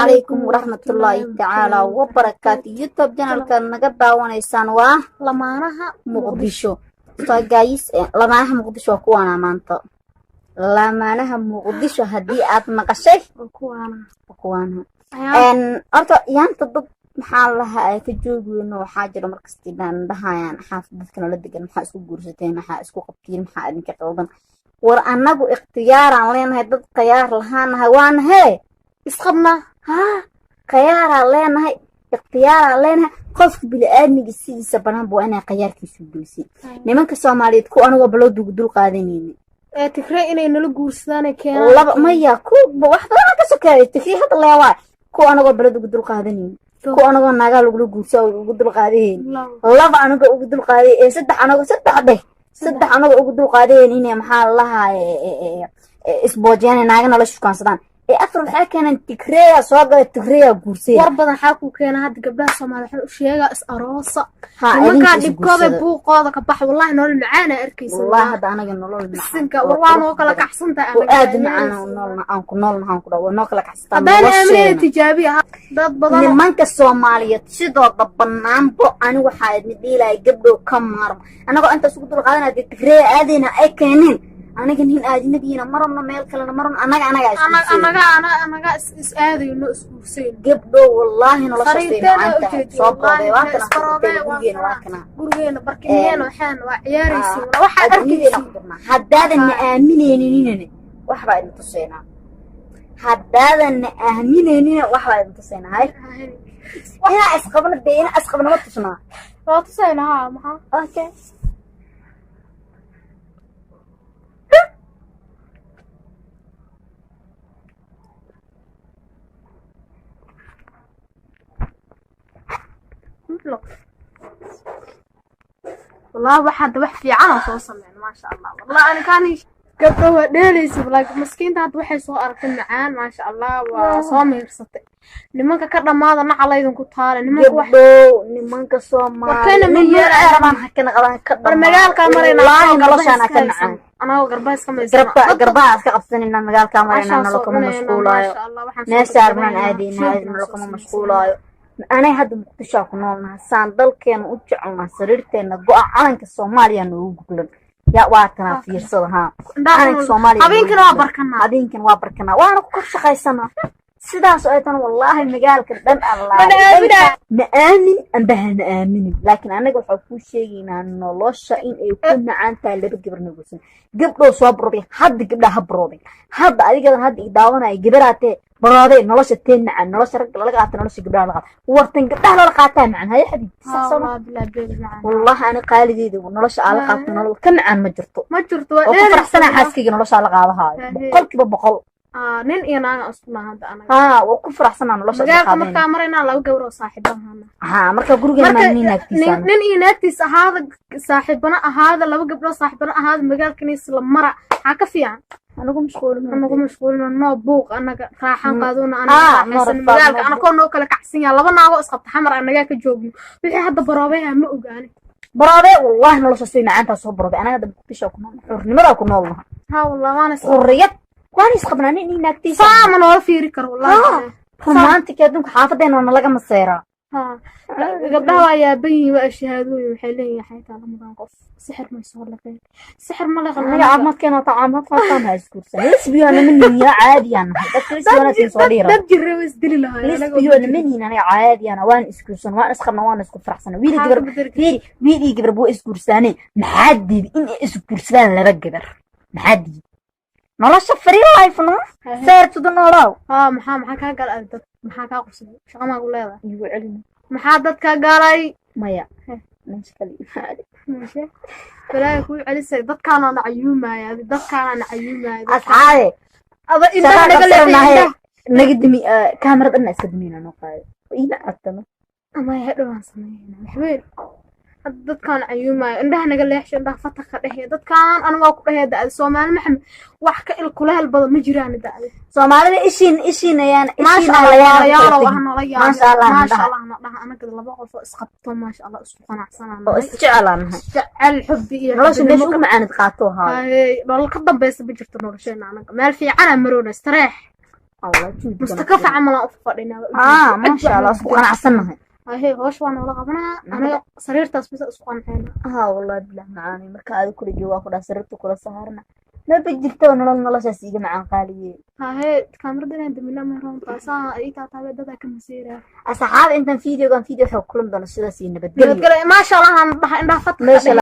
Calaykum waraxmatullaahi tacaala wabarakaatu. YouTube channelkaad naga daawanaysaan waa Lamaanaha Muqdisho. So guys, Lamaanaha Muqdisho waa kuwaana maanta. Lamaanaha Muqdisho haddii aad maqashay, waa kuwaana. Waa kuwaana. Ayaan Horta yaanta dad maxaa lahaa ay ka joogi weyno. Waxaa jira markasti dhaan dhahayaan xaafad dadka nala degan, maxaa isku guursateen, maxaa isku qabtiin, maxaa idinka qaldan? War annagu ikhtiyaaraan leenahay, dad khiyaar lahaanahay waana hee isqabnaa. Haa, khiyaaraan leenahay, ikhtiyaaraan leenahay. Qofka bini-aadmiga sidiisa banaanba waa inay khiyaarkiisu geysin. Nimanka Soomaaliyeed ku anagoo balowdugu dul qaadanayni Ee Tigree inay nala guursadaan ay keenaan. Laba maya, ku wax badan ka sokeeya Tigray hadda leewaay. Ku anagoo balad ugu dul qaadanayni, ku anagoo naagaa lagula guursa ugu dul qaadahayn, laba anagoo ugu dul qaaday, ee saddex anagoo, saddex dheh, saddex anagoo ugu dul qaadahayn inay maxaa lahaa isboojiyaan, naaga nala shukaansadaan, ee afar waxaa keeneen Tigreeya soo galay, Tigreeya guursay. War badan xaa kuu keena hadda? Gabdhaha Soomaaliya waxaan u sheegaa, is aroosa. Ha nimankaa idinka is dhibkooda guursada. Buuqooda ka bax, wallahi nolol macaan aa arkaysa. Wallahi hadda anaga nolol macaan Bisinka oo war waa qurux noo kala badan kacsan tahay. Oo aad u macaan aan noolna, aan ku noolna, aan ku dhaw waa noo kala kacsataa Haddaan aaminayna nolosheena. Tijaabiya dad badan oo Nimanka Soomaaliyeed sidooda banaanbo ani waxaa idin dhiilaya, gabdhow ka maarmo. Anagoo intaas ugu dul qaadanaya dee Tigreeya aadayna ay keeneen, aniga nin ajnabiina ma rabno, meel kalena ma rabno, annaga anagaa isguursanayna. Anaga is aadayno, is guursayno. Gabdhow, wallaahi noloshaasay Sariirteena macaan tahay. ujeedin. Soo broobay, waa Wallahi kana isbaroobay, waa gurigeena waa kana. kana. Gurigeena barkimeena waxaan waa ciyaaraysiin, waxaa Adduunyadeena arkaysiin. Ku jirnaa. Haddaadan na aaminayninina waxbaa idin tusaynaa. Haddaadan na aaminaynina waxbaa idin tusaynaa. Hay, inaa isqabno dee, inaa isqabno ma tusnaa? Waa tusayna, haa, maxaa? Okay. Wallahi waxaa hadda wax fiican oo soo sameyn, maasha Allah. Wallahi ani kaan gabdho waa dheelaysa, laakiin maskiinta hadda waxay soo aragtay macaan, maasha Allah, waa soo miirsatay. Nimanka ka dhammaada, nacalaydin ku taale nimanka wax. Gabdhow, nimanka Soomaali Warkayna ma nin yeelaya. ay rabaan ha kana qabaan ka War magaalkaa marayna. Wallaahi noloshaana ka macaan. Anagoo garbaha iska maysan. Garba garbaha iska qabsanayna, magaalkaa marayna, nolol kama mashquulaayo. Meesha rabnaan aadaynaa, nolol kama mashquulaayo. Anay hadda Muqdishoa ku noolnaha, saan dalkeena u jecelnaha, sariirteena go'a calanka Soomaaliya noogu guglan. Yaa waa tanaa, fiirsada haa, calanka Soomaaliya. Habeenkina waa barkanaa. Habeenkina waa barkanaa, waana ku kor shaqaysanaa. Sidaas oo ay tan, wallaahi magaalka dhan Allah Mana aaminaa. Na aamin amba hana aaminin, laakiin anaga waxaa kuu sheegaynaa nolosha in ay ku macaan tahay laba gabar nagursan. Gabdhow, soo baroobay hadda, gabdhaha ha baroobay hadda, adigadan hadda i daawanaya gabaraatee baroobay. Nolosha tee macaan, nolosha ragga lala qaata, nolosha gabdhaha la qaata, wartan gabdhaha lala qaataa macaan. Haya xabiibti, sax soo ma? Wallahi ani qaaligeeda nolosha aa la qaato, nolol ka macaan ma jirto. Ma jirto, waa Oo ku dheelaysa. faraxsanaa xaaskayga nolosha la qaadahaayo 100%. Nin iyo naaga isku naha hadda anaga. Haa, waa ku faraxsanaa nolosha isla Magaalka qaadanayna. markaa maraynaa laba gabar oo saaxiibahana. Haa, marka gurigeena Marka nin naagtiisa nin iyo naagtiis ahaada, saaxiibana ahaada, laba gabdhood saaxiibana ahaada, magaalkana isla mara, maxaa ka fiican? Anagu mashquulin. Anagu mashquulina, noo buuq, anaga raaxan qaadona, Ah, anaga no raaxaysan rafaad, magaalka no. Anakoo noo kala kacsan yaha, laba naagoo isqabta xamar anagaa ka joogno. Wixii hadda baroobeha ma ogaani. Baroobe, wallahi nolosha soo macaantaa, soo baroobe. Anaga hadda Muqdisho ku nool, xornimadaa ku noolnaha. Haa wallah, waana is Xurriyad waan isqabnaa, nin iyo naagtiisa. Saama noola fiiri karo wallahi. Romantic adduunka, xaafadeena waa nalaga maseeraa. Haa, gabdhaha waa yaaban yihiin, waa shahaadooyin, waxay leeyihiin xaytaa lamadan qof sixir may soo liqeen, sixir ma liqan. Anaga caafimaadkeena waa caafimaad qabtaan, ha isguursan. Lesbian ma nihin, caadiyaan nahay. Dadka lesbian soo dhiira. Dad jirre way isdili lahaayeen. Lesbian ma nihin anaga, caadiyaan, waan isguursan, waan isqabna, waan isku faraxsana. Wiil iyo gabar, fiiri, wiil iyo gabar buu isguursaanee, maxaa diiday in ay isguursadaan laba gabar? Maxaa diiday? Nolosha free life, no fair to the noolow. Haa, maxaa kaa galay dad? Maxaa kaa qusay? Shaqa maa ku leedahay? Igu celina. Maxaa dadka galay? Maya, meesha kale imaade. Meeshe balaayo kuu celisay, dadkaana na cayuumaya, adi dadkaana na cayuumaya. Asxaabe, Ada indhaha shaqaa naga leexi. qabsanahay. Indhaha Naga dimi kaamarad dhan, iska dimina, noo qaado iina cadtano. Ama hadhowaan sameeyna waxweyn. Hadda dadkaan cayuumaya, indhaha naga leexsho, indhaha fataka dhehe. Dadkaan aniga waa ku dhehee da'da Soomaali Maxamed wax ka il kuleel badan ma jiraan da'da. Soomaalida ishiin ishiin ayaan Maasha ishiin Allah, layaal walaalayaalow ah nala Maasha yaabyo. Allah, Maasha indhaha. Allah na dhaha. Anaga laba qof oo isqabto, maasha Allah, isku qanacsanaan. Oo isjeclaan nahay. Jecel xubbi iyo Nolosha meesha xubbinimo. ugu macaanid qaato haayo. Haye, nolol ka dambaysa ma jirto nolosheena. Anaga meel fiicanaa maroona, istareex. Wallahi, jawi degan. Mustakafa camal aan u fadhinaa. Ah, maasha Allah, isku qanacsannahay. Haye, hoosh waa noola qabanaa, anaga sariirtaas bisa isku qanceyna. Ah, wallahi bilah macaani, marka aadi kula joogaa ku dhaha sariirta kula saarna, maba jirtaba nolol noloshaas iiga macaan qaaliye. Haye, kaamirada inaan damina ma roontaa, saa ii taataabee dadaa ka masiiraa. Asxaab, intan videogan video waxaa kulan doona sidaas iyo nabadgelyo. Nabadgelyo, maasha Allah, aan dhaha indhaha fatka. Meesha.